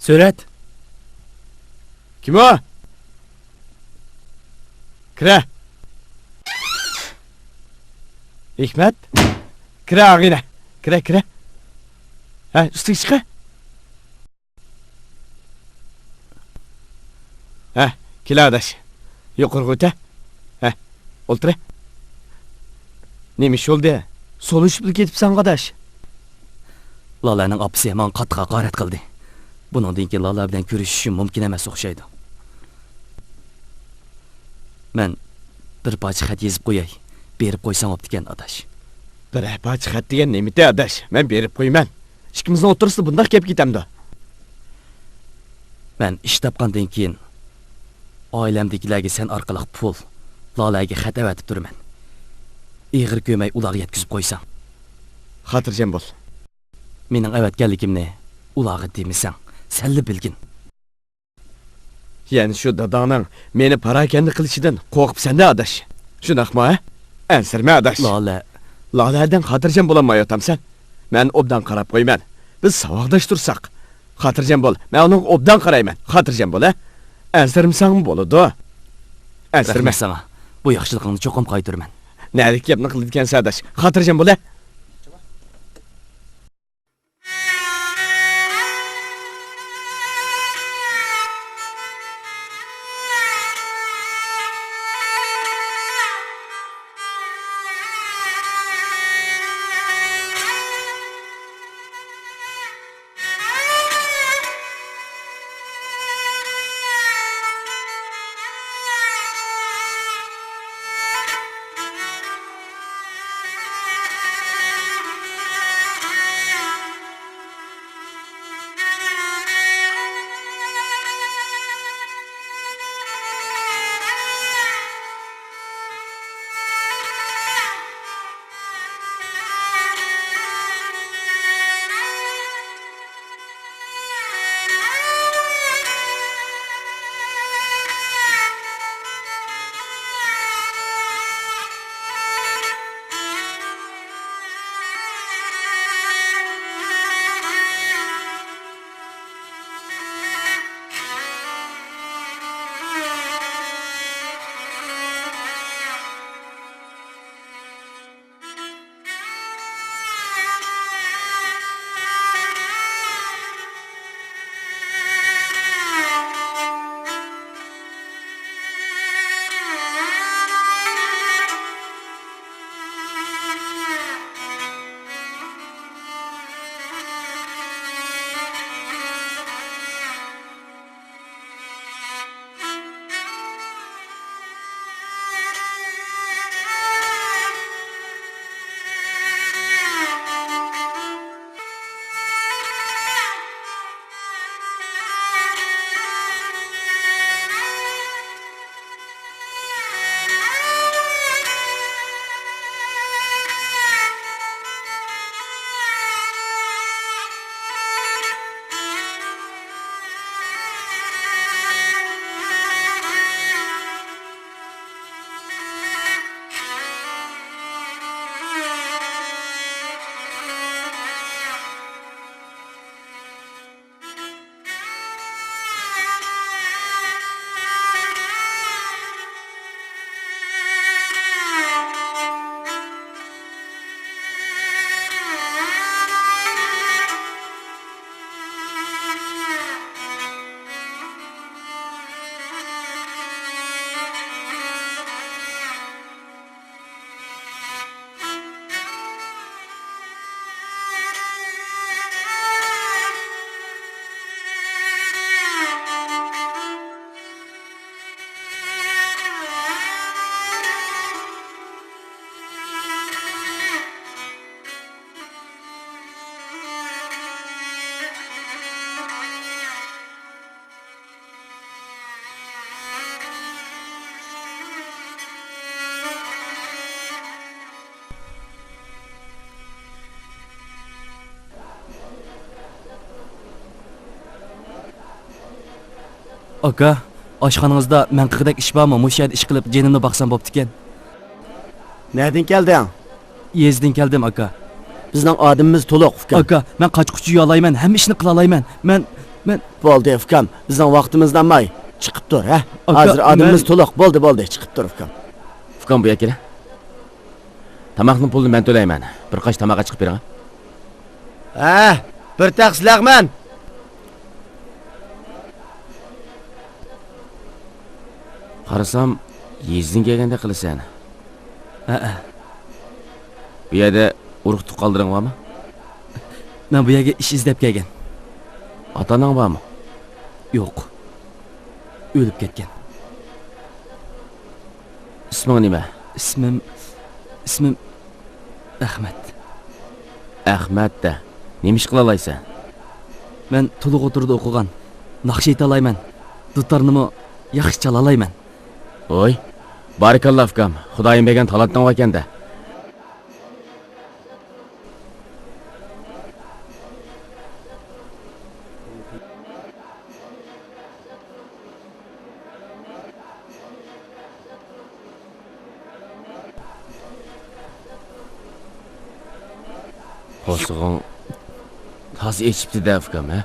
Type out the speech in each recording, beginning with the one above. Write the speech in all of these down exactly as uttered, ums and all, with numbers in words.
سۈرەت. كىم ئۇ؟ كىرە. ھېكمەت. كىرە ئاغىنە. كىرە، كىرە. ھە، ئۈستىگە چىقە. ھە، كېلە ئاداش. يۇقىرىغا ئۆتە. ھە، ئولتۇرە. نېمە ئىش بولدى؟ سولىشىپلا كېتىپسەن ئاداش. لالەنىڭ ئاپىسى ماڭا قاتتىق ھاقارەت قىلدى. بۇنىڭدىن كېيىن لالە بىلەن كۆرۈشۈشۈم مۇمكىن ئەمەس ئوخشايدۇ. مەن بىر پارچە خەت يېزىپ قوياي، بېرىپ قويساڭ بوپتىكەن ئاداش. بىر پارچە خەت دېگەن نېمىتى ئاداش؟ مەن بېرىپ قويىمەن. ئىككىمىزنىڭ ئوتتۇرىسىدا بۇنداق گەپ كېتەمدۇ؟ مەن ئىش تاپقاندىن كېيىن ئائىلەمدىكىلەرگە سەن ئارقىلىق پۇل، لالەگە خەت ئەۋەتىپ تۇرىمەن. ئېغىر كۆرمەي ئۇلارغا يەتكۈزۈپ قويساڭ. خاتىرجەم بول. مېنىڭ ئەۋەتكەنلىكىمنى ئۇلارغا دېمىسەڭ، سەنلا بىلگىن. يەنە شۇ داداڭنىڭ مېنى پاراكەندە قىلىشىدىن قورقۇپسەن-دە ئاداش. شۇنداقمۇ ھە؟ ئەنسىرىمە ئاداش. لالە. لالەدىن خاتىرجەم بولالمايۋاتامسەن؟ مەن ئوبدان قاراپ قويىمەن. بىز ساۋاقداش تۇرساق. خاتىرجەم بول، مەن ئۇنىڭغا ئوبدان قارايمەن. خاتىرجەم بول ھە. ئەنسىرىمىسەڭمۇ بولىدۇ. ئەنسىرىمە. رەھمەت ساڭا. بۇ ياخشىلىقىڭنى چوقۇم قايتۇرىمەن. نەدىكى گەپنى قىلىدىكەنسەن ئاداش. خاتىرجەم بول ھە. ئاكا، ئاشخانىڭىزدا مەن قىلغۇدەك ئىش بارمۇ؟ مۇشۇ يەردە ئىش قىلىپ جېنىمنى باقسام بوپتىكەن. نەدىن كەلدىڭ؟ يېزىدىن كەلدىم، ئاكا. بىزنىڭ ئادىمىمىز تولۇق، ئۇكام. ئاكا، مەن قاچا-قۇچا يۇيالايمەن، ھەممە ئىشنى قىلالايمەن. مەن مەن بولدى، ئۇكام، بىزنىڭ ۋاقتىمىزنى ئالماي. چىقىپ تۇر، ھە؟ ئاكا، ھازىر ئادىمىمىز مەن تولۇق. بولدى، بولدى، چىقىپ تۇر، ئۇكام. ئۇكام، بۇ يەرگە كېلە. تاماقنىڭ پۇلىنى مەن تۆلەيمەن. بىر قاچا تاماق ئەچىقىپ بېرىڭ. ھە، بىر تەخسە لەغمەن. قارىسام، يېزىدىن كەلگەندەك قىلىسەن. ھەئە. بۇ يەردە ئۇرۇق تۇغقانلىرىڭ بارمۇ؟ مەن بۇ يەرگە ئىش ئىزدەپ كەلگەن. ئاتا-ئاناڭ بارمۇ؟ يوق. ئۆلۈپ كەتكەن. ئىسمىڭ نېمە؟ ئىسمىم، ئىسمىم ئەخمەت. ئەخمەت دە. نېمە ئىش قىلالايسەن؟ مەن تولۇق ئوتتۇرىدا ئوقۇغان. ناخشا ئېيتالايمەن. دۇتارنىمۇ ياخشى چالالايمەن. ھوي، بارىكاللا ئۇكام، خۇدايىم بەرگەن تالانتىڭ باركەن-دە. قورسىقىڭ تازا ئېچىپتۇ-دە، ئۇكام، ھە؟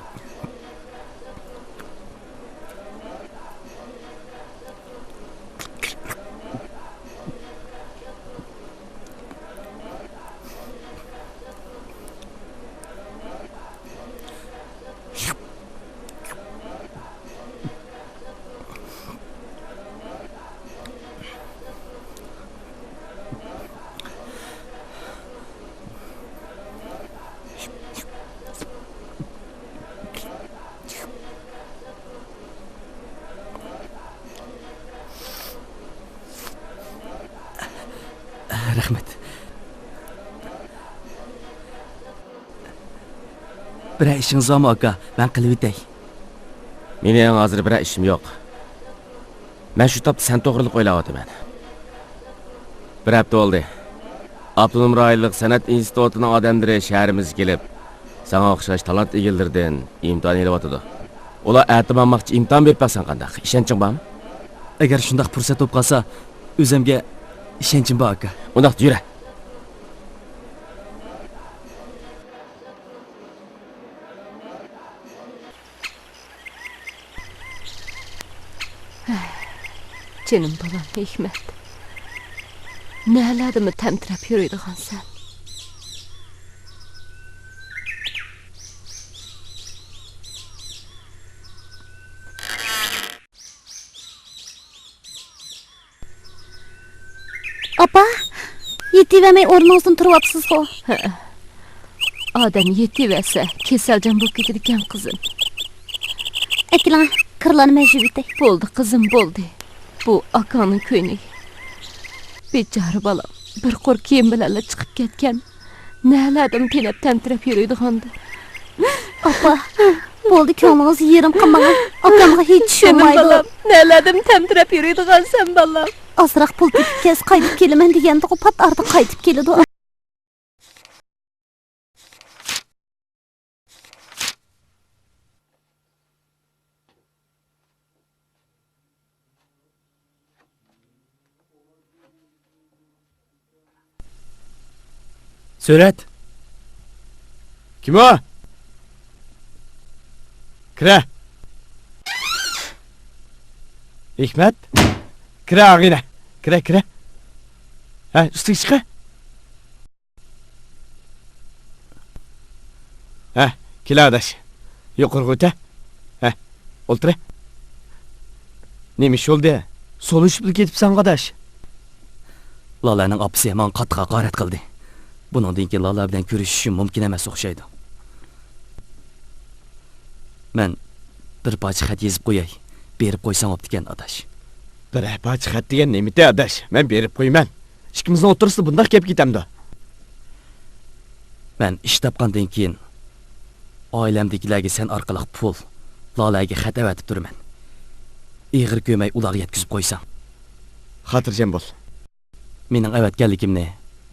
رەھمەت. بىرەر ئىشىڭىز بارمۇ، ئاكا؟ مەن قىلىۋېتەي. مېنىڭ ھازىر بىرەر ئىشىم يوق. مەن شۇ تاپتا سەن توغرىلىق ئويلاۋاتىمەن. بىر ھەپتە بولدى. ئاپتونوم رايونلۇق سەنئەت ئىنستىتۇتىنىڭ ئادەملىرى شەھىرىمىزگە كېلىپ، ساڭا ئوخشاش تالانت ئىگىلىرىدىن ئىمتىھان ئېلىۋاتىدۇ. ئۇلار ئەتە ماڭماقچى، ئىمتىھان بېرىپ باقساڭ قانداق؟ ئىشەنچىڭ بارمۇ؟ ئەگەر شۇنداق پۇرسەت بولۇپ قالسا، ئۆزۈمگە ئىشەنچىم بار، ئاكا. ئۇنداقتا يۈرە. جېنىم بالام ھېكمەت، نەلەردىمۇ تەمتىرەپ يۈرىدىغانسەن؟ ئاپا، يېتىۋەرمەي ئورنىڭىزدىن تۇرۇۋاپسىزغۇ؟ ھەئە. ئادەم يېتىۋەرسە، كېسەلچان بولۇپ كېتىدىكەن، قىزىم. ئەكېلىڭە، كىرلارنى مەن يۇيۇۋېتەي. بولدى، قىزىم، بولدى. بۇ ئاكاڭنىڭ كۆينىكى. بىچارە بالام، بىر قۇر كىيىم بىلەنلا چىقىپ كەتكەن. نەلەردىمۇ تېنەپ تەمتىرەپ يۈرىدىغاندۇ؟ ئاپا، بولدى، كۆڭلىڭىزنى يېرىم قىلماڭ. ئاكامغا ھېچ چۈشۈنمەيدۇ. بالام، نەلەردىمۇ تەمتىرەپ يۈرىدىغانسەن، بالام. ئازراق پۇل تېپىپ كەلسە قايتىپ كېلىمەن دېگەندىغۇ، پات ئارىدا قايتىپ كېلىدۇ. سۈرەت. كىم ئۇ؟ كىرە. ھېكمەت. كىرە، ئاغىنە. كىرە، كىرە. ھە، ئۈستىگە چىقە. ھە، كېلە ئاداش. يۇقىرىغا ئۆتە. ھە، ئولتۇرە. نېمە ئىش بولدى؟ سولىشىپلا كېتىپسەن ئاداش. لالەنىڭ ئاپىسى ماڭا قاتتىق ھاقارەت قىلدى. بۇنىڭدىن كېيىن لالە بىلەن كۆرۈشۈشۈم مۇمكىن ئەمەس ئوخشايدۇ. مەن بىر پارچە خەت يېزىپ قوياي، بېرىپ قويساڭ بوپتىكەن ئاداش. بىرەر پارچە خەت دېگەن نېمىتى ئاداش؟ مەن بېرىپ قويىمەن. ئىككىمىزنىڭ ئوتتۇرىسىدا بۇنداق گەپ كېتەمدۇ؟ مەن ئىش تاپقاندىن كېيىن ئائىلەمدىكىلەرگە سەن ئارقىلىق پۇل، لالەگە خەت ئەۋەتىپ تۇرىمەن. ئېغىر كۆرمەي ئۇلارغا يەتكۈزۈپ قويساڭ. خاتىرجەم بول. مېنىڭ ئەۋەتكەنلىكىمنى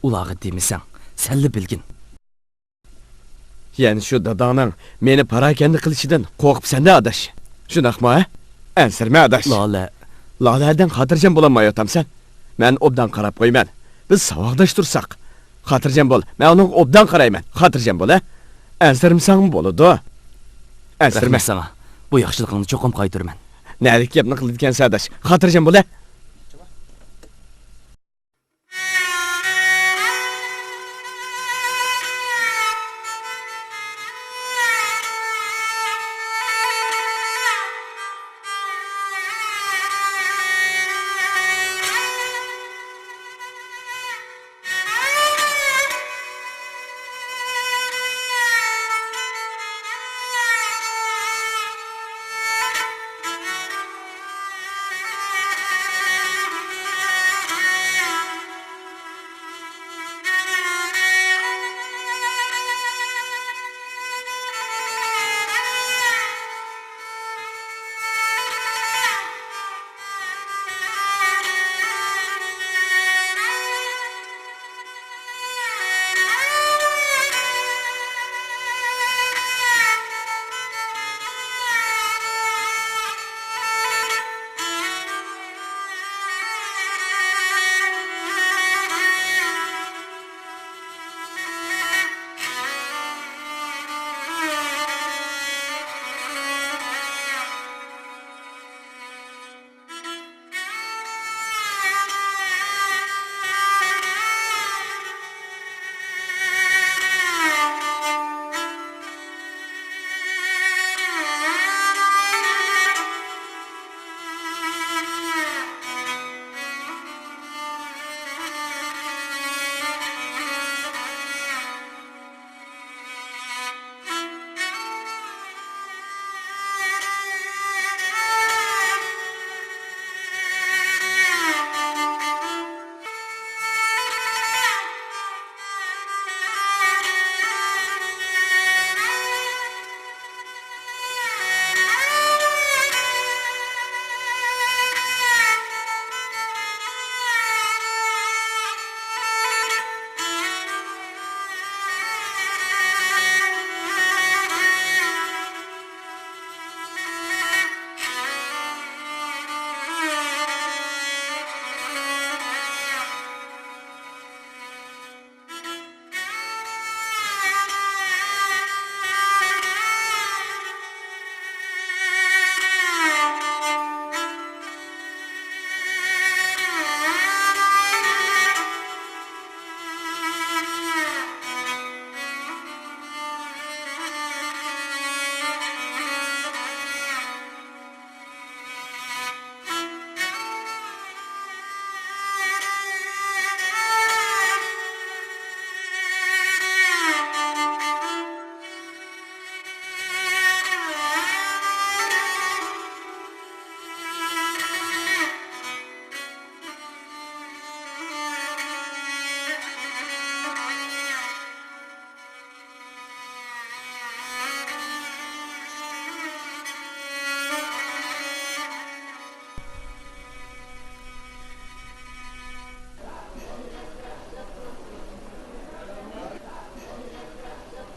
ئۇلارغا دېمىسەڭ، سەنلا بىلگىن. يەنە شۇ داداڭنىڭ مېنى پاراكەندە قىلىشىدىن قورقۇپسەن-دە ئاداش. شۇنداقمۇ ھە؟ ئەنسىرىمە ئاداش. لالە. لالەدىن خاتىرجەم بولالمايۋاتامسەن؟ مەن ئوبدان قاراپ قويىمەن. بىز ساۋاقداش تۇرساق. خاتىرجەم بول، مەن ئۇنىڭغا ئوبدان قارايمەن. خاتىرجەم بول ھە. ئەنسىرىمىسەڭمۇ بولىدۇ. ئەنسىرىمە. رەھمەت ساڭا. بۇ ياخشىلىقىڭنى چوقۇم قايتۇرىمەن. نەلىك گەپنى قىلىدىكەنسەن ئاداش. خاتىرجەم بول ھە.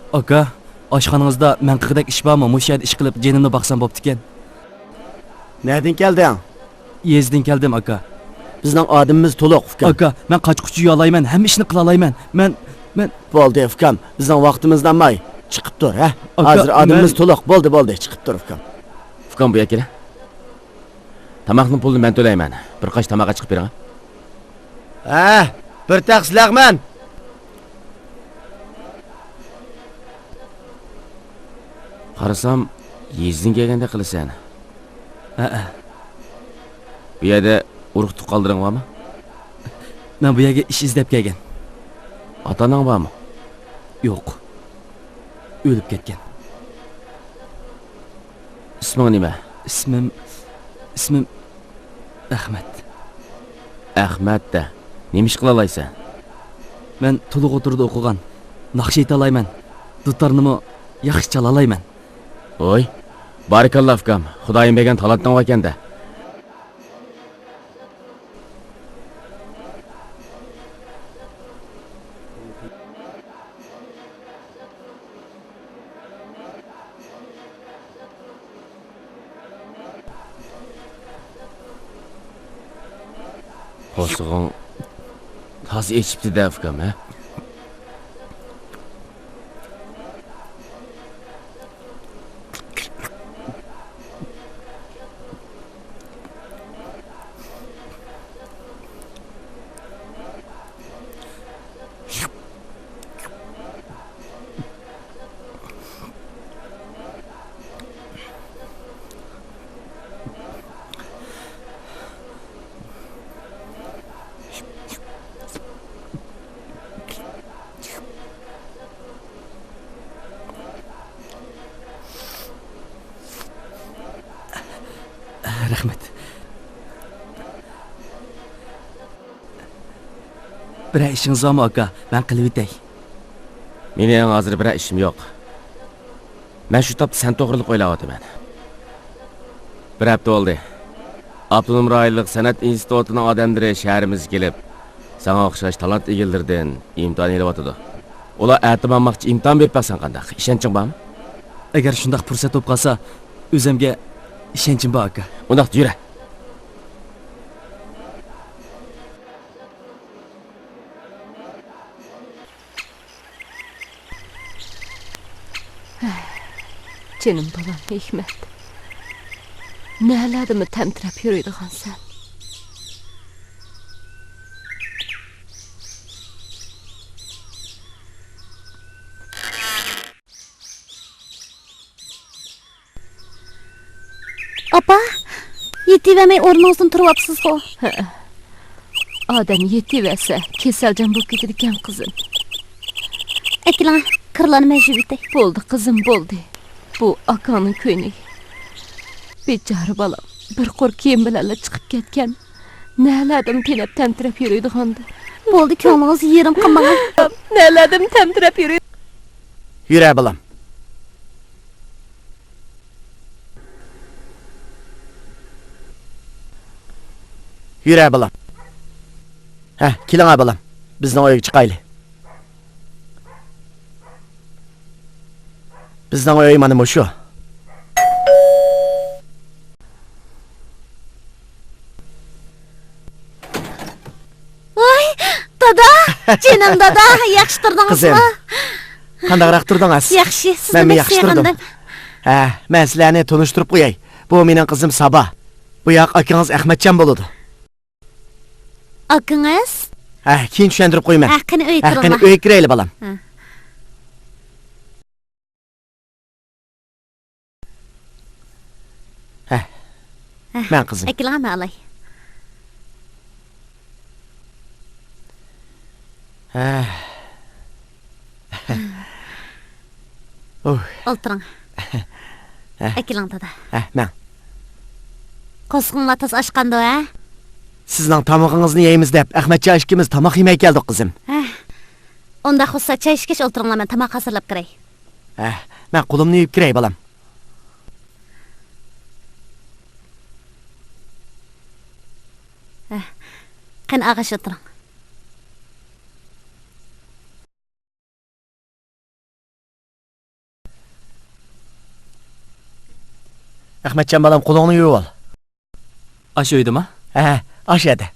ئاكا، ئاشخانىڭىزدا مەن قىلغۇدەك ئىش بارمۇ؟ مۇشۇ يەردە ئىش قىلىپ جېنىمنى باقسام بوپتىكەن. نەدىن كەلدىڭ؟ يېزىدىن كەلدىم، ئاكا. بىزنىڭ ئادىمىمىز تولۇق، ئۇكام. ئاكا، مەن قاچا-قۇچا يۇيالايمەن، ھەممە ئىشنى قىلالايمەن. مەن، مەن. بولدى، ئۇكام. بىزنىڭ ۋاقتىمىزنى ئالماي، چىقىپ تۇر، ھە؟ ئاكا، ھازىر ئادىمىمىز مەن تولۇق. بولدى، بولدى، چىقىپ تۇر، ئۇكام. ئۇكام، بۇ يەرگە كېلە. تاماقنىڭ پۇلىنى مەن تۆلەيمەن. بىر قاچا تاماق ئېچىپ قويۇپ بېرىڭ. ھە، بىر تەخسە لەغمەن. قارىسام، يېزىدىن كەلگەندەك قىلىسەن. ھەئە. بۇ يەردە ئۇرۇق-تۇغقانلىرىڭ بارمۇ؟ مەن بۇ يەرگە ئىش ئىزدەپ كەلگەن. ئاتا-ئاناڭ بارمۇ؟ يوق. ئۆلۈپ كەتكەن. ئىسمىڭ نېمە؟ ئىسمىم، ئىسمىم ئەخمەت. ئەخمەت دە. نېمە ئىش قىلالايسەن؟ مەن تولۇق ئوتتۇرىدا ئوقۇغان. ناخشا ئېيتالايمەن. دۇتارنىمۇ ياخشى چالالايمەن. ۋوي، بارىكاللا ئۇكام، خۇدايىم بەرگەن تالانتىڭ باركەن دە. قورسىقىڭ تازا ئېچىپتۇ-دە، ئۇكام، ھە؟ بىرەر ئىشىڭىز بارمۇ، ئاكا؟ مەن قىلىۋېتەي. مېنىڭ ھازىر بىرەر ئىشىم يوق. مەن شۇ تاپتا سەن توغرىلىق ئويلاۋاتىمەن. بىر ھەپتە بولدى. ئاپتونوم رايونلۇق سەنئەت ئىنستىتۇتىنىڭ ئادەملىرى شەھىرىمىزگە كېلىپ، ساڭا ئوخشاش تالانت ئىگىلىرىدىن ئىمتىھان ئېلىۋاتىدۇ. ئۇلار ئەتە ماڭماقچى، ئىمتىھان بېرىپ باقساڭ قانداق؟ ئىشەنچىڭ بارمۇ؟ ئەگەر شۇنداق پۇرسەت بولۇپ قالسا، ئۆزۈمگە ئىشەنچىم بار، ئاكا. ئۇنداقتا يۈرە. جېنىم بالام ھېكمەت، نەلەردىمۇ تەمتىرەپ يۈرىدىغانسەن؟ ئاپا، يېتىۋەرمەي ئورنىڭىزدىن تۇرۇۋاپسىزغۇ؟ ھەئە. ئادەم يېتىۋەرسە، كېسەلچان بولۇپ كېتىدىكەن، قىزىم. ئەكېلىڭە، كىرلارنى مەن يۇيۇۋېتەي. بولدى، قىزىم، بولدى. بۇ ئاكاڭنىڭ كۆينىكى. بىچارە بالام، بىر قۇر كىيىم بىلەنلا چىقىپ كەتكەن. نەلەردىمۇ تېنەپ تەمتىرەپ يۈرىدىغاندۇ. بولدى، كۆڭلىڭىزنى يېرىم قىلماڭ. نەلەردىمۇ تەمتىرەپ يۈرۈ. يۈرە، بالام. يۈرە، بالام. ھە، كېلىڭە، بالام. بىزنىڭ ئۆيگە چىقايلى. بىزنىڭ ئۆي مانا مۇشۇ. ۋاي، دادا! جېنىم دادا، ياخشى تۇردىڭىزمۇ؟ قىزىم، قانداقراق تۇردىڭىز؟ ياخشى، سىزنى مەنمۇ بەك ياخشى تۇردۇم. سېغىندىم. ھە، مەن سىلەرنى تونۇشتۇرۇپ قوياي. بۇ مېنىڭ قىزىم سابا. بۇ ياق ئاكىڭىز ئەخمەتجان بولىدۇ. ئاكىڭىز؟ ھە، كېيىن چۈشەندۈرۈپ قويىمەن. ھە، قېنى ئۆيگە ھە، قېنى كىرىڭلار. ئۆيگە كىرەيلى، بالام. ھە. ھە. ھە. مەن قىزىم. ئەكېلىڭە، مەن ئالاي. ھە. ئۇھ. ئولتۇرۇڭ. ھە. ئەكېلىڭ، دادا. ھە، مەن. قورسىقىڭلار تازا ئاچقاندۇ، ھە؟ سىزنىڭ تامىقىڭىزنى يەيمىز دەپ، ئەخمەتجان ئىككىمىز تاماق يېمەي كەلدۇق، قىزىم. ھە. ئۇنداق بولسا، چاي ئىچكەچ ئولتۇرۇڭلار، مەن تاماق ھازىرلاپ كىرەي. ھە، مەن قولۇمنى يۇيۇپ كىرەي، بالام. ھە، قېنى، ئاغاش ئولتۇرۇڭ. ئەخمەتجان بالام، قولۇڭنى يۇيۇۋال. ئاشۇ ئۆيدىما؟ ھە، ئاشۇ يەردە.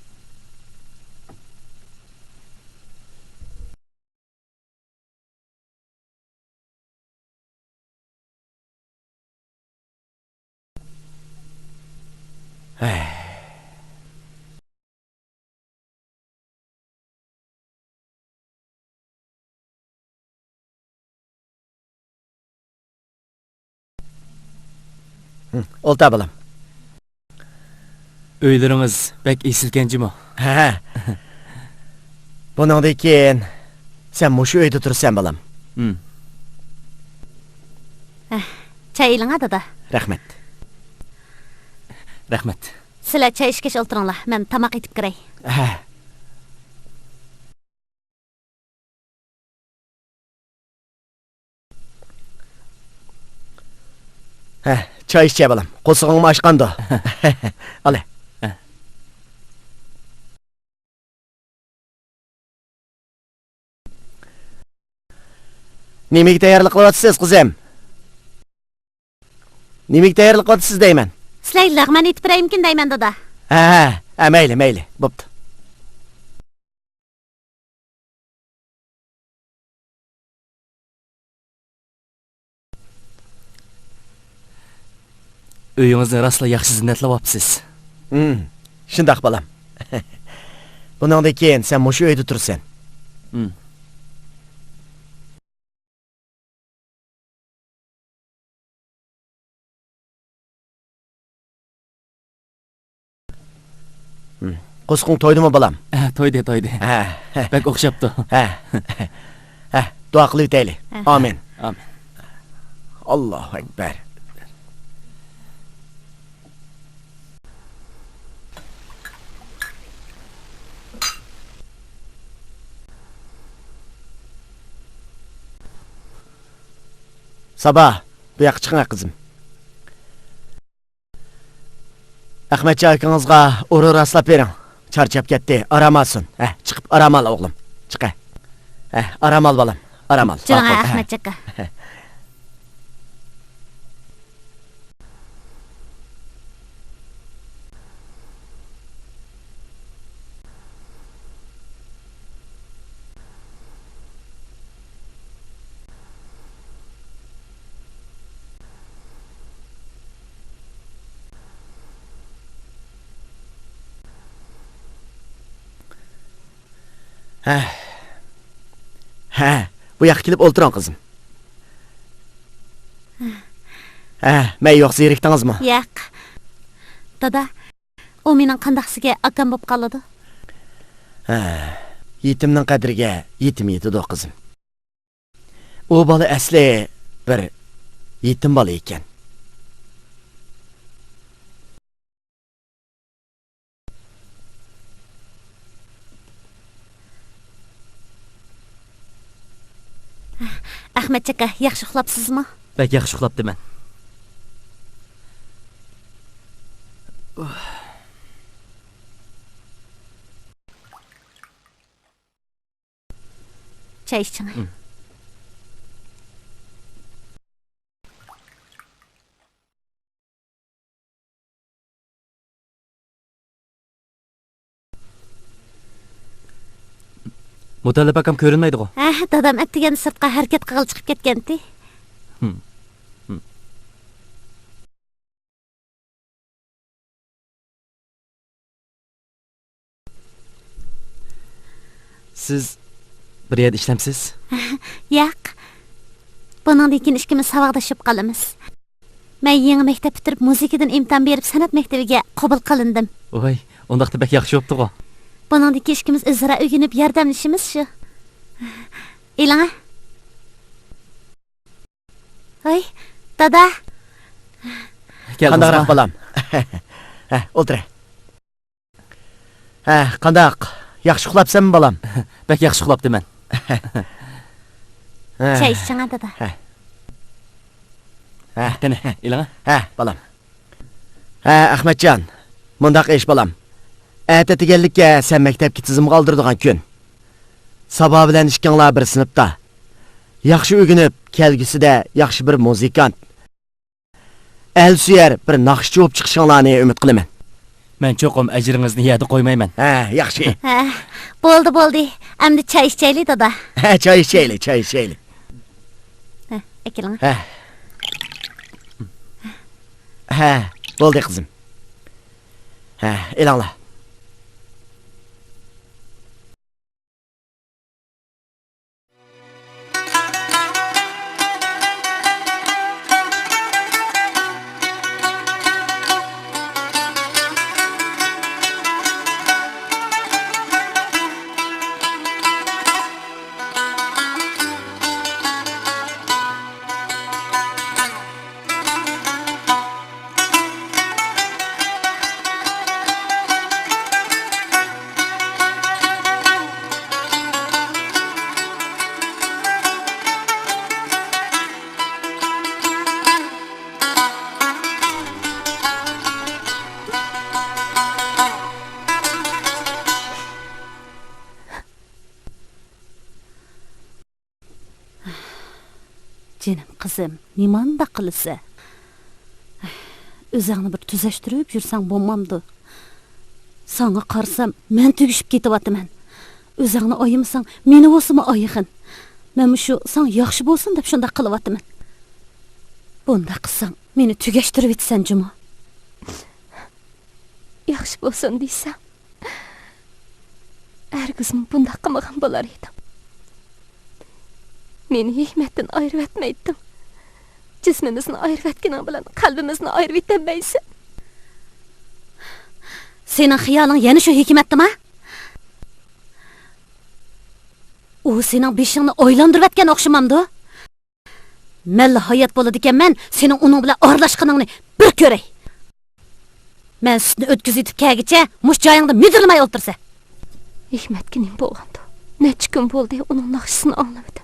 ھىم، ئولتۇر بالام. ئۆيلىرىڭىز بەك ئېسىلكەن جۇمۇ. ھە. بۇنىڭدىن كېيىن سەن مۇشۇ ئۆيدە تۇرىسەن، بالام. ھىم. ھە، چاي ئېلىڭا، دادا. رەھمەت. رەھمەت. سىلەر چاي ئىچكەچ ئولتۇرۇڭلار، مەن تاماق ئېتىپ كىرەي. ھە. ھە، چاي ئىچە بالام. قورسىقىڭمۇ ئاچقاندۇ. ئالە. نېمىگە تەييارلىق قىلىۋاتىسىز، قىزىم؟ نېمىگە تەييارلىق قىلىۋاتىسىز دەيمەن؟ سىلەرگە لەغمەن ئېتىپ بېرەيمىكىن دەيمەن، دادا. ھە، ھە، ھە، مەيلى، مەيلى، بوپتۇ. ئۆيىڭىزنى راسلا ياخشى زىننەتلەۋاپسىز. ھىم، شۇنداق، بالام. بۇنىڭدىن كېيىن سەن مۇشۇ ئۆيدە تۇرىسەن. ھىم. قورسىقىڭ تويدىمۇ، بالام؟ ھە، تويدى، تويدى. ھە. بەك ئوخشاپتۇ. ھە. ھە، دۇئا قىلىۋېتەيلى. ھە. ئامىن. ئامىن. ئاللاھۇ ئەكبەر. سابا، بۇ ياققا چىقىڭ، قىزىم. ئەخمەتجان ئاكىڭىزغا ئورۇن راسلاپ بېرىڭ. چارچاپ كەتتى، ئارام ئالسۇن. ھە، چىقىپ ئارام ئال، ئوغلۇم. چىق، ھە. ھە، ئارام ئال، بالام. ئارام ئال. جىڭ، ماقۇل. ئەخمەتجان ئاكا. ھە. ھە، بۇ ياققا كېلىپ ئولتۇرۇڭ، قىزىم. ھە، مەن يوق، زېرىكتىڭىزمۇ؟ ياق. دادا، ئۇ مېنىڭ قانداقسىگە ئاكام بولۇپ قالىدۇ؟ ھە، يېتىمنىڭ قەدرىگە يېتىم يېتىدۇ، قىزىم. ئۇ بالا ئەسلى بىر يېتىم بالا ئىكەن. ئەخمەتجان ئاكا، ياخشى ئۇخلاپسىزمۇ؟ بەك ياخشى ئۇخلاپتىمەن. چاي ئىچىڭ. مۇتەللىپ ئاكام كۆرۈنمەيدىغۇ؟ ھە، دادام ئەتىگەن سىرتقا ھەرىكەت قىلغىلى چىقىپ كەتكەنتى. سىز بىر يەردە ئىشلەمسىز؟ ياق. بۇنىڭدىن كېيىن ئىككىمىز ساۋاقداش بولۇپ قالىمىز. مەن يېڭى مەكتەپ پۈتتۈرۈپ، مۇزىكىدىن ئىمتىھان بېرىپ، سەنئەت مەكتىۋىگە قوبۇل قىلىندىم. ۋاي، ئۇنداقتا بەك ياخشى بوپتۇغۇ. بۇنىڭدىن كېيىن ئىككىمىز ئۆزئارا ئۆگىنىپ، ياردەملىشىمىز شۇ. ئېلىڭە. ھاي، دادا. كەلدىڭىزمۇ؟ قانداقراق، بالام؟ ھە، ئولتۇر. ھە، قانداق؟ ياخشى ئۇخلاپسەنمۇ، بالام؟ بەك ياخشى ئۇخلاپتىمەن. ھە. چاي ئىچىڭە، دادا. ھە. ھە. قېنى، ئېلىڭە. ھە، بالام. ھە، ئەخمەتجان، مۇنداق ئىش، بالام. ئەتە ئەتىگەنلىككە سەن مەكتەپكە تىزىمغا ئالدۇرىدىغان كۈن. سابا بىلەن ئىككىڭلار بىر سىنىپتا. ياخشى ئۆگىنىپ، كەلگۈسىدە ياخشى بىر مۇزىكانت، ئەل سۆيەر بىر ناخشىچى بولۇپ چىقىشىڭلارنى ئۈمىد قىلىمەن. مەن چوقۇم ئەجرىڭىزنى يەردە قويمايمەن. ھە، ياخشى. ھە، بولدى، بولدى. ئەمدى چاي ئىچەيلى، دادا. ھە، چاي ئىچەيلى، چاي ئىچەيلى. ھە، ئەكېلىڭ. ھە. ھە، بولدى، قىزىم. ھە، ئېلىڭلار. جېنىم قىزىم، نېمانداق قىلىسەن؟ ئۆزۈڭنى بىر تۈزەشتۈرۈپ يۈرسەڭ بولمامدۇ؟ ساڭا قارىسام، مەن تۈگىشىپ كېتىۋاتىمەن. ئۆزۈڭنى ئايىمىساڭ، مېنى بولسىمۇ ئايىغىن. مەن مۇشۇ ساڭا ياخشى بولسۇن دەپ شۇنداق قىلىۋاتىمەن. بۇنداق قىلساڭ، مېنى تۈگەشتۈرۈۋېتىسەن جۇمۇ. ياخشى بولسۇن دېسەڭ، ھەرگىزمۇ بۇنداق قىلمىغان بولار ئىدىڭ. مېنى ھېكمەتتىن ئايرىۋەتمەيتتىڭ. جىسمىمىزنى ئايرىۋەتكىنىڭ بىلەن قەلبىمىزنى ئايرىۋېتەلمەيسەن. سېنىڭ خىيالىڭ يەنە شۇ ھېكمەتتىما؟ ئۇ سېنىڭ بېشىڭنى ئايلاندۇرۇۋەتكەن ئوخشىمامدۇ؟ مەنلا ھايات بولىدىكەنمەن، سېنىڭ ئۇنىڭ بىلەن ئارىلاشقىنىڭنى بىر كۆرەي. مەن سۈتنى ئۆتكۈزۈۋېتىپ كەلگۈچە مۇشۇ جايىڭدا مىدىرلىماي ئولتۇرسەن. ھېكمەتكە نېمە بولغاندۇ؟ نەچچە كۈن بولدى ئۇنىڭ ناخشىسىنى ئاڭلىمىدىم.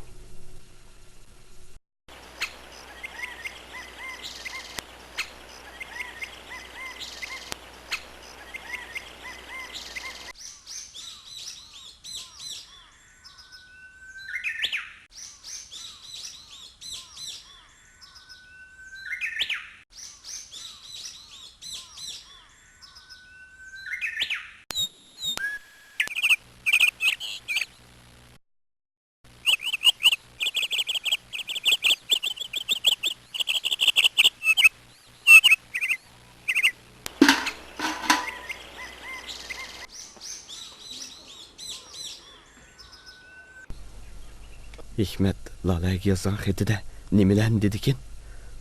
ھېكمەت لالەگە يازغان خېتىدە نېمىلەرنى دېدىكىن؟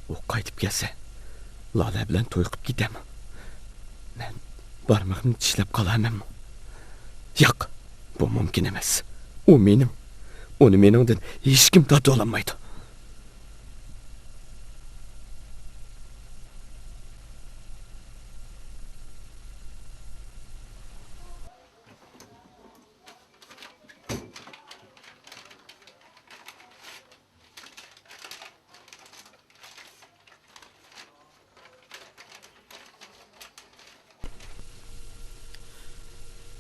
ئۇ قايتىپ كەلسە، لالە بىلەن توي قىپ كېتەممۇ؟ مەن بارمىقىمنى چىشلەپ قالارمەنمۇ؟ ياق، بۇ مۇمكىن ئەمەس. ئۇ مېنىڭ، ئۇنى مېنىڭدىن ھېچكىم تارتىۋالالمايدۇ.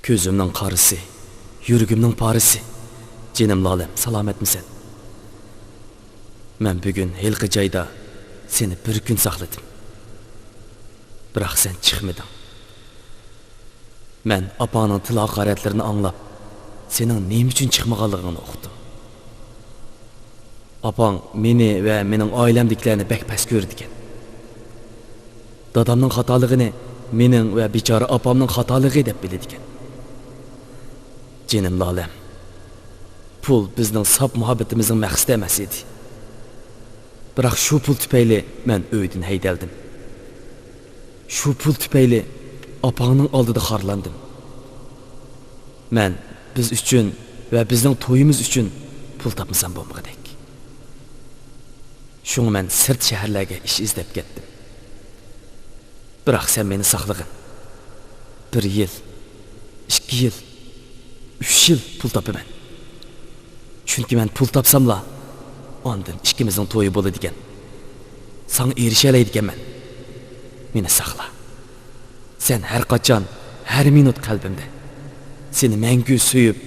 كۆزۈمنىڭ قارىسى، يۈرىكىمنىڭ پارىسى، جېنىم لالەم، سالامەتمىسەن؟ مەن بۈگۈن ھېلىقى جايدا سېنى بىر كۈن ساقلىدىم. بىراق سەن چىقمىدىڭ. مەن ئاپاڭنىڭ تىل ھاقارەتلىرىنى ئاڭلاپ، سېنىڭ نېمە ئۈچۈن چىقمىغانلىقىڭنى ئۇقتۇم. ئاپاڭ مېنى ۋە مېنىڭ ئائىلەمدىكىلەرنى بەك پەس كۆرىدىكەن. دادامنىڭ خاتالىقىنى مېنىڭ ۋە بىچارە ئاپامنىڭ خاتالىقى دەپ بىلىدىكەن. جېنىم لالەم، پۇل بىزنىڭ ساپ مۇھەببىتىمىزنىڭ مەقسىتى ئەمەس ئىدى. بىراق شۇ پۇل تۈپەيلى مەن ئۆيدىن ھەيدەلدىم. شۇ پۇل تۈپەيلى ئاپاڭنىڭ ئالدىدا خارلاندىم. مەن بىز ئۈچۈن ۋە بىزنىڭ تويىمىز ئۈچۈن پۇل تاپمىسام بولمىغۇدەك. شۇڭا مەن سىرت شەھەرلەرگە ئىش ئىزدەپ كەتتىم. بىراق سەن مېنى ساقلىغىن. بىر يىل، ئىككى يىل، ئۈچ يىل پۇل تاپىمەن. چۈنكى مەن پۇل تاپساملا، ئاندىن ئىككىمىزنىڭ تويى بولىدىكەن. ساڭا ئېرىشەلەيدىكەنمەن. مېنى ساقلا. سەن ھەر قاچان، ھەر مىنۇت قەلبىمدە. سېنى مەڭگۈ سۆيۈپ،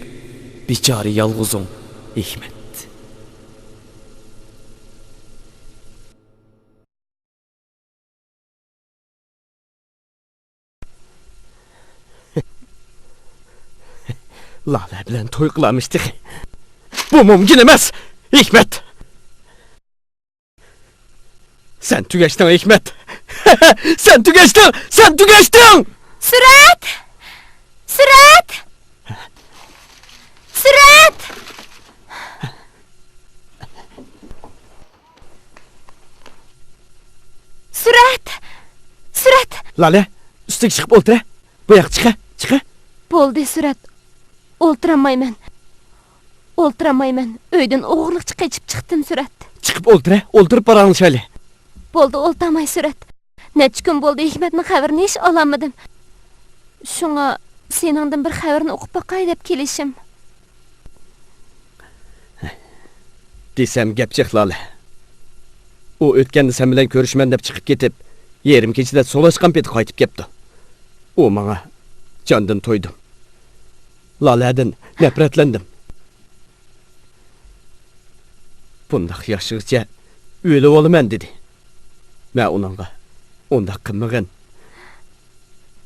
بىچارە يالغۇزۇڭ ھېكمەت. لالە بىلەن توي قىلارمىش تېخى. بۇ مۇمكىن ئەمەس، ھېكمەت! سەن تۈگەشتىڭ، ھېكمەت! سەن تۈگەشتىڭ! سەن تۈگەشتىڭ! سۈرەت! سۈرەت! سۈرەت! سۈرەت! سۈرەت! لالە، ئۈستىگە چىقىپ ئولتۇرە. بۇ ياققا چىقە، چىقە. بولدى، سۈرەت. ئولتۇرالمايمەن. ئولتۇرالمايمەن. ئۆيدىن ئوغرىلىقچە قېچىپ چىقتىم، سۈرەت. چىقىپ ئولتۇرە، ئولتۇرۇپ پاراڭلىشايلى. بولدى، ئولتۇرماي سۈرەت. نەچچە كۈن بولدى، ھېكمەتنىڭ خەۋىرىنى ھېچ ئالالمىدىم. شۇڭا سېنىڭدىن بىر خەۋىرىنى ئۇقۇپ باقاي دەپ كېلىشىم. دېسەم گەپ جىق، لالە. ئۇ ئۆتكەندە سەن بىلەن كۆرۈشىمەن دەپ چىقىپ كېتىپ، يېرىم كېچىدە سولاشقان پېتى قايتىپ كەپتۇ. ئۇ ماڭا جاندىن تويدۇم. لالەدىن نەپرەتلەندىم. بۇنداق ياشىغىچە ئۆلۈۋالىمەن، دېدى. مەن ئۇنىڭغا، ئۇنداق قىلمىغىن.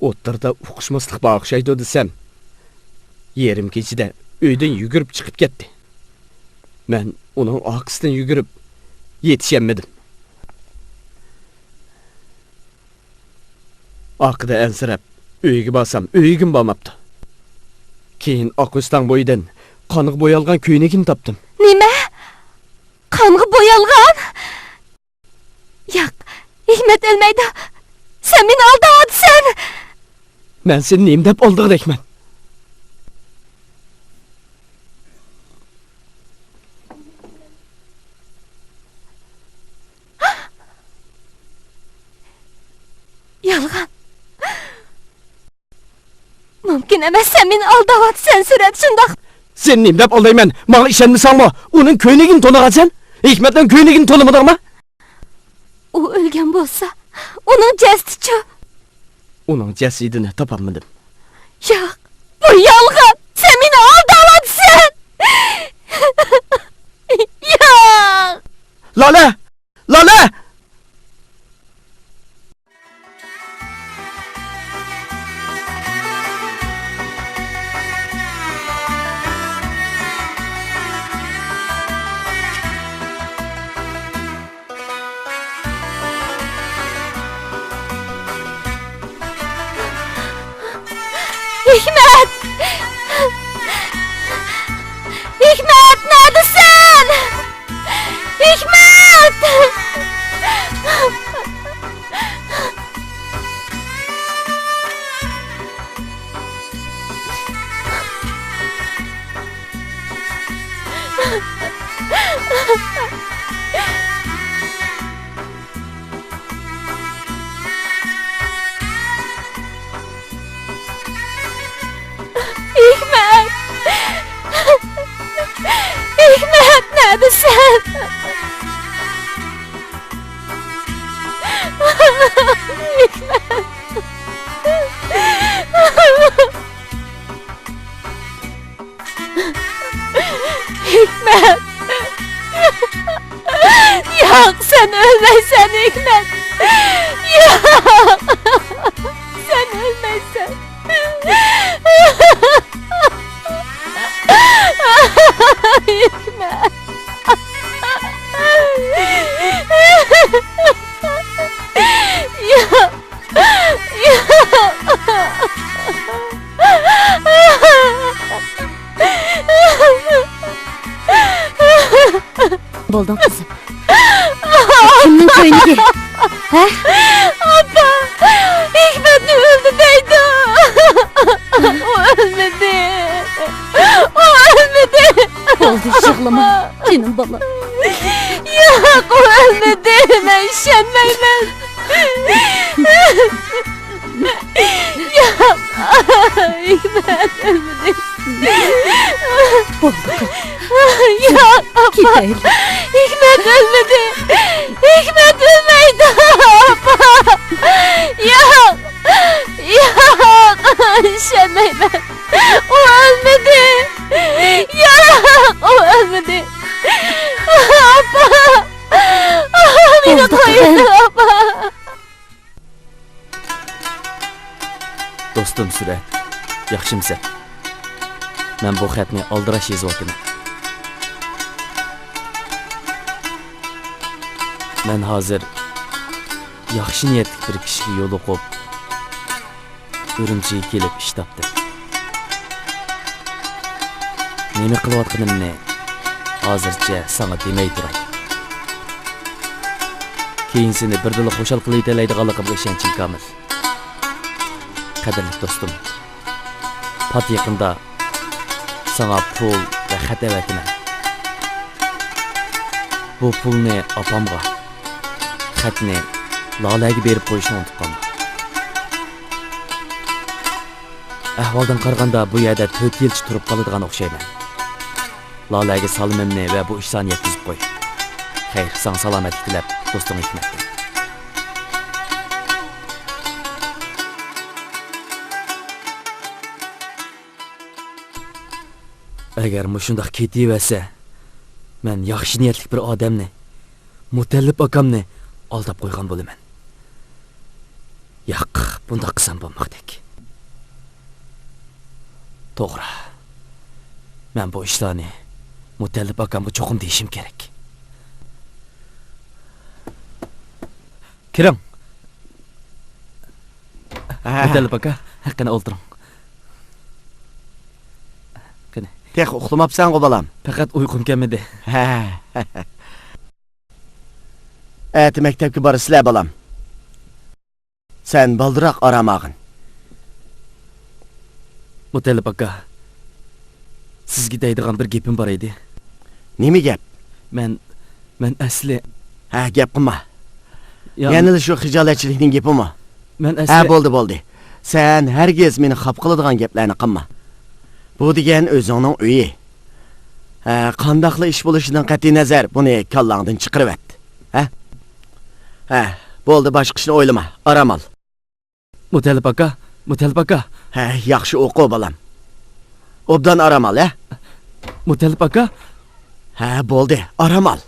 ئوتتۇرىدا ئۇقۇشماسلىق بار ئوخشايدۇ، دېسەم، يېرىم كېچىدە ئۆيدىن يۈگۈرۈپ چىقىپ كەتتى. مەن ئۇنىڭ ئارقىسىدىن يۈگۈرۈپ يېتىشەلمىدىم. ئارقىدا ئەنسىرەپ، ئۆيىگە بارسام، ئۆيىگىمۇ بارماپتۇ. كېيىن ئاق ئۆستەڭ بويىدىن قانغا بويالغان كۆينىكىنى تاپتىم. نېمە؟ قانغا بويالغان؟ ياق، ھېكمەت ئۆلمەيدۇ. سەن مېنى ئالداۋاتىسەن. مەن سېنى نېمە دەپ ئالدىغۇدەكمەن؟ يالغان. مۇمكىن ئەمەس، سەن مېنى ئالداۋاتىسەن، سۈرەت، شۇنداق. سېنى نېمە دەپ ئالدايمەن؟ ماڭا ئىشەنمىسەڭمۇ، ئۇنىڭ كۆينىكىنى تونۇغانسەن؟ ھېكمەتنىڭ كۆينىكىنى تونۇمىدىڭمۇ؟ ئۇ ئۆلگەن بولسا، ئۇنىڭ جەسىتىچۇ؟ ئۇنىڭ جەسىتىنى تاپالمىدىم. ياق، بۇ يالغان. سەن مېنى ئالداۋاتىسەن. ياق. لالە! لالە! ھېكمەت! ھېكمەت، نەدىسەن؟ ھېكمەت! ھېكمەت، نەدىسەن؟ ھېكمەت! ھېكمەت! ياق، سەن ئۆلمەيسەن، ھېكمەت! ياق! سەن ئۆلمەيسەن! ھېكمەت! ياق! بولدۇڭ قىزىم. كىمنىڭ كۆينىكى؟ ھە؟ ئاپا! ھېكمەتنى ئۆلدى دەيدۇ. ئۇ ئۆلمىدى. ئۇ ئۆلمىدى. بولدى، يىغلىما، جېنىم بالام. ياق، ئۇ ئۆلمىدى. مەن ئىشەنمەيمەن. ياق، ھېكمەت ئۆلمىدى. بولدى، ياق، ئاپا. كېتەيلى. ھېكمەت ئۆلمىدى. ھېكمەت ئۆلمەيدۇ، ئاپا. ياق، ياق، ئىشەنمەيمەن. ئۇ ئۆلمىدى. ياق، ئۇ ئۆلمىدى. ئاپا. مېنى قويۇڭ، ئاپا. دوستۇم سۈرەت، ياخشىمسەن؟ مەن بۇ خەتنى ئالدىراش يېزىۋاتىمەن. مەن ھازىر ياخشى نىيەتلىك بىر كىشىگە يولۇقۇپ، ئۈرۈمچىگە كېلىپ ئىش تاپتىم. نېمە قىلىۋاتقىنىمنى ھازىرچە ساڭا دېمەي تۇراي. كېيىن سېنى بىردىنلا خۇشال قىلىۋېتەلەيدىغانلىقىمغا ئىشەنچىم كامىل. قەدىرلىك دوستۇم، پات يېقىندا ساڭا پۇل ۋە خەت ئەۋەتىمەن. بۇ پۇلنى ئاپامغا، خەتنى لالەگە بېرىپ قويۇشنى ئۇنتۇپ قالما. ئەھۋالدىن قارىغاندا بۇ يەردە تۆت يىلچە تۇرۇپ قالىدىغان ئوخشايمەن. لالەگە سالىمىمنى ۋە بۇ ئىشلارنى يەتكۈزۈپ قوي. خەير، ساڭا سالامەتلىك تىلەپ، دوستۇڭ ھېكمەتتىن. ئەگەر مۇشۇنداق كېتىۋەرسە، مەن ياخشى نىيەتلىك بىر ئادەمنى، مۇتەللىپ ئاكامنى ئالداپ قويغان بولىمەن. ياق، بۇنداق قىلسام بولماقتەك. توغرا. مەن بۇ ئىشلارنى مۇتەللىپ ئاكامغا چوقۇم دېيىشىم كېرەك. كىرىڭ. ھە. مۇتەللىپ ئاكا، قېنى ئولتۇرۇڭ. قېنى. تېخى ئۇخلىماپسەنغۇ، بالام؟ پەقەت ئۇيقۇم كەلمىدى. ھە. ئەتە مەكتەپكە بارىسىلەر، بالام. سەن بالدۇرراق ئارام ئالغىن. مۇتەللىپ ئاكا، سىزگە دەيدىغان بىر گېپىم بار ئىدى. نېمە گەپ؟ مەن، مەن ئەسلى. ھە، گەپ قىلما. يا، يەنىلا شۇ خىجالەتچىلىكنىڭ گېپىمۇ؟ مەن ئەسلى. ھە، بولدى، بولدى. سەن ھەرگىز مېنى خاپا قىلىدىغان گەپلەرنى قىلما. بۇ دېگەن ئۆزۈڭنىڭ ئۆيى. ھە، قانداقلا ئىش بولۇشىدىن قەتئىينەزەر، بۇنى كاللاڭدىن چىقىرىۋەت. ھە؟ ھە، بولدى، باشقا ئىشنى ئويلىما، ئارام ئال. مۇتەللىپ ئاكا، مۇتەللىپ ئاكا. ھە، ياخشى ئوقۇ، بالام. ئوبدان ئارام ئال، ھە؟ مۇتەللىپ ئاكا. ھە، بولدى، ئارام ئال.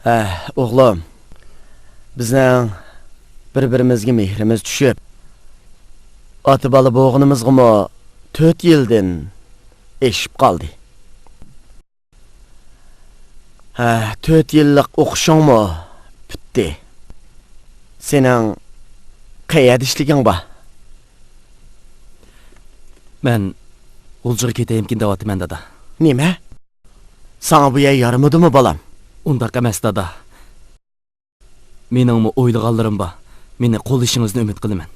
ئەھ، ئوغلۇم، بىزنىڭ بىر-بىرىمىزگە مېھرىمىز چۈشۈپ، ئاتا-بالا بولغىنىمىزغىمۇ تۆت يىلدىن ئېشىپ قالدى. ھە، تۆت يىللىق ئوقۇشۇڭمۇ پۈتتى. سېنىڭ قەيەردە ئىشلىكىڭ بار؟ مەن غۇلجىغا كېتەيمىكىن دەۋاتىمەن، دادا. نېمە؟ ساڭا بۇ يەر يارىمىدىمۇ، بالام؟ ئۇنداق ئەمەس، دادا. مېنىڭمۇ ئويلىغانلىرىم بار. مېنى قوللىشىڭىزنى ئۈمىد قىلىمەن.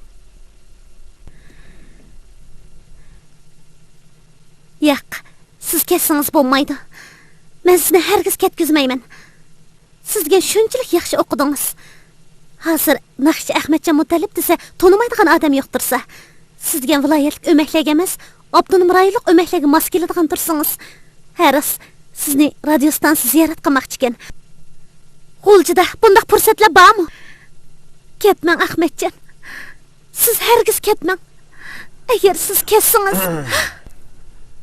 ياق، سىز كەتسىڭىز بولمايدۇ. مەن سىزنى ھەرگىز كەتكۈزمەيمەن. سىز دېگەن شۇنچىلىك ياخشى ئوقۇدىڭىز. ھازىر ناخشىچى ئەخمەتجان مۇتەللىپ دېسە، تونۇمايدىغان ئادەم يوق تۇرسا. سىز دېگەن ۋىلايەتلىك ئۆمەكلەرگە ئەمەس، ئاپتونوم رايونلۇق ئۆمەكلەرگە ماس كېلىدىغان تۇرسىڭىز. ھە، راست، سىزنى رادىيو ستانسىيە زىيارەت قىلماقچىكەن. غۇلجىدا بۇنداق پۇرسەتلەر بارمۇ؟ كەتمەڭ، ئەخمەتجان. سىز ھەرگىز كەتمەڭ. ئەگەر سىز كەتسىڭىز.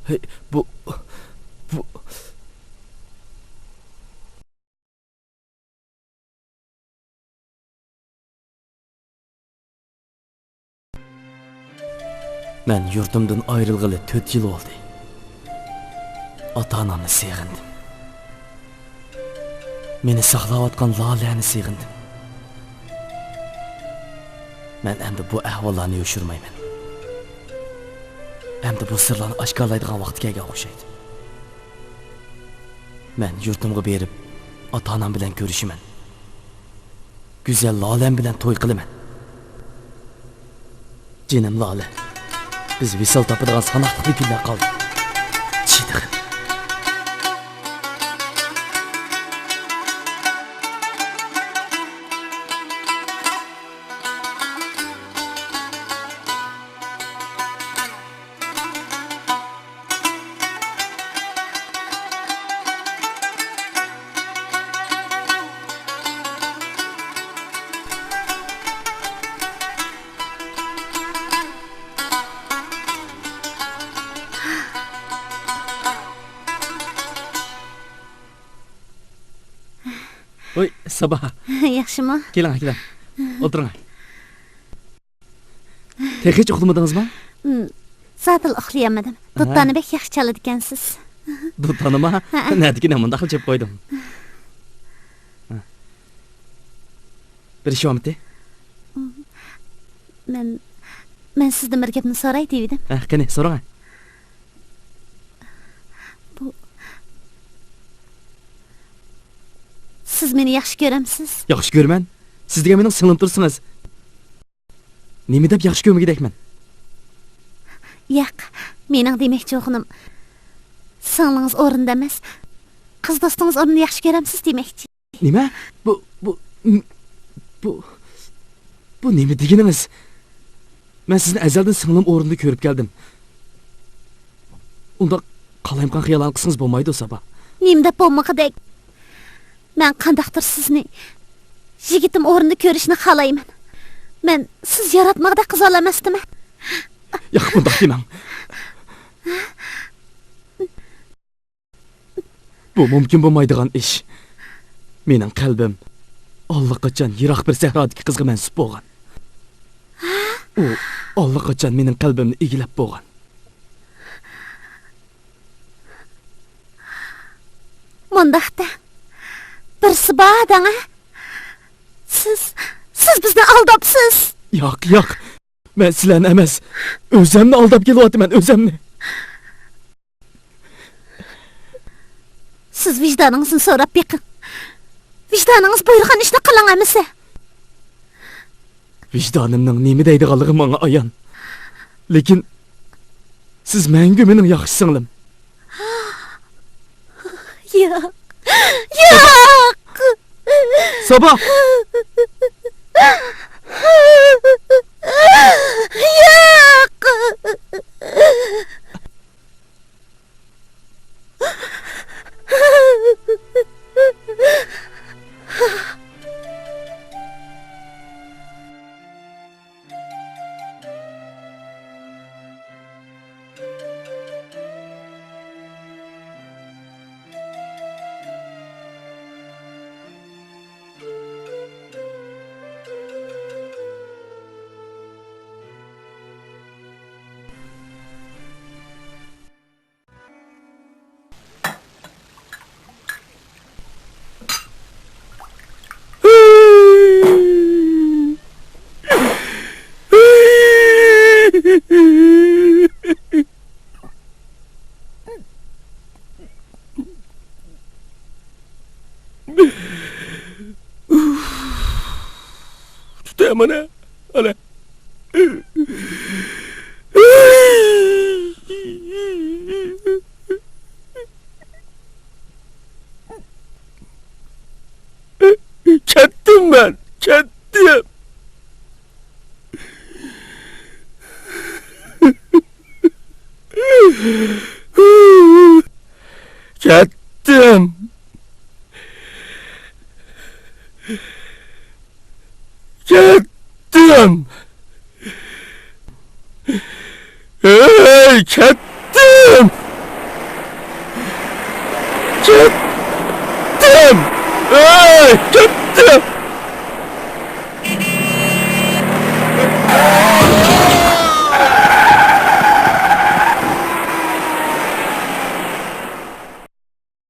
ھەي، بۇ، بۇ. مەن يۇرتۇمدىن ئايرىلغىلى تۆت يىل بولدى. ئاتا-ئانامنى سېغىندىم. مېنى ساقلاۋاتقان لالەنى سېغىندىم. مەن ئەمدى بۇ ئەھۋاللارنى يوشۇرمايمەن. ئەمدى بۇ سىرلارنى ئاشكارىلايدىغان ۋاقتى كەلگەن ئوخشايدۇ. مەن يۇرتۇمغا بېرىپ، ئاتا-ئانام بىلەن كۆرۈشىمەن. گۈزەل لالەم بىلەن توي قىلىمەن. جېنىم لالە، بىز ۋىسال تاپىدىغان ساناقلىق كۈنلەر قالدى. چىدىغىن. ۋوي، سابا. ياخشىمۇ؟ كېلىڭ، كېلىڭ. ئولتۇرۇڭ. تېخىچە ئۇخلىمىدىڭىزمۇ؟ ئىم، زادىلا ئۇخلىيالمىدىم. ھە. دۇتارنى بەك ياخشى چالىدىكەنسىز. دۇتارنىما؟ ھە. نەدىكىنى مۇنداقلا چېلىپ قويدۇم. ھە. بىر ئىش بارمىتى؟ مەن، مەن سىزدىن بىر گەپنى سوراي دېۋىدىم. ھە، قېنى، سوراڭ. بۇ، سىز مېنى ياخشى كۆرەمسىز؟ ياخشى كۆرىمەن. سىز دېگەن مېنىڭ سىڭلىم تۇرسىڭىز. نېمە دەپ ياخشى كۆرمىگۈدەكمەن؟ ياق، مېنىڭ دېمەكچى بولغىنىم، سىڭلىڭىز ئورنىدا ئەمەس، قىز دوستىڭىز ئورنىدا ياخشى كۆرەمسىز دېمەكچى. نېمە؟ بۇ، بۇ، بۇ، بۇ نېمە دېگىنىڭىز؟ مەن سىزنى ئەزەلدىن سىڭلىم ئورنىدا كۆرۈپ كەلدىم. ئۇنداق قالايمىقان خىياللارنى قىلسىڭىز بولمايدۇ، سابا. نېمە دەپ بولمىغۇدەك؟ مەن قانداقتۇر سىزنى يىگىتىم ئورنىدا كۆرۈشنى خالايمەن. مەن سىز ياراتمىغۇدەك قىزال ئەمەستىمەن. ياق، بۇنداق دېمەڭ. بۇ مۇمكىن بولمايدىغان ئىش. مېنىڭ قەلبىم ئاللىقاچان يىراق بىر سەھرادىكى قىزغا مەنسۇپ بولغان. ئۇ ئاللىقاچان مېنىڭ قەلبىمنى ئىگىلەپ بولغان. مۇنداق دەڭ، بىرسى بار دەڭ، ھە؟ سىز، سىز بىزنى ئالداپسىز. ياق، ياق. مەن سىلەرنى ئەمەس، ئۆزۈمنى ئالداپ كېلىۋاتىمەن، ئۆزۈمنى. سىز ۋىجدانىڭىزنى سوراپ بېقىڭ. ۋىجدانىڭىز بۇيرۇغان ئىشنى قىلىڭ ئەمىسە. ۋىجدانىمنىڭ نېمە دەيدىغانلىقى ماڭا ئايان. لېكىن سىز مەڭگۈ مېنىڭ ياخشى سىڭلىم. ياق. ياق. سابا! ياق. مانا، ئانا. كەتتىم مەن، كەتتىم. كەتتىم. كەتتىم. ئەي، كەتتىم. كەتتىم. ئەي، كەتتىم.